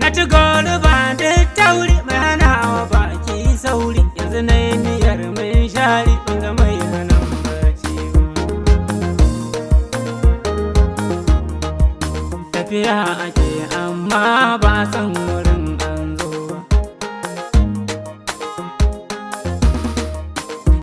Na ci goro ba da tauri, mai hanawa baki sauri. Yanzu na yi niyyar min shari, ban ga mai hana barci ba. Tafiya ake amma ba san wurin.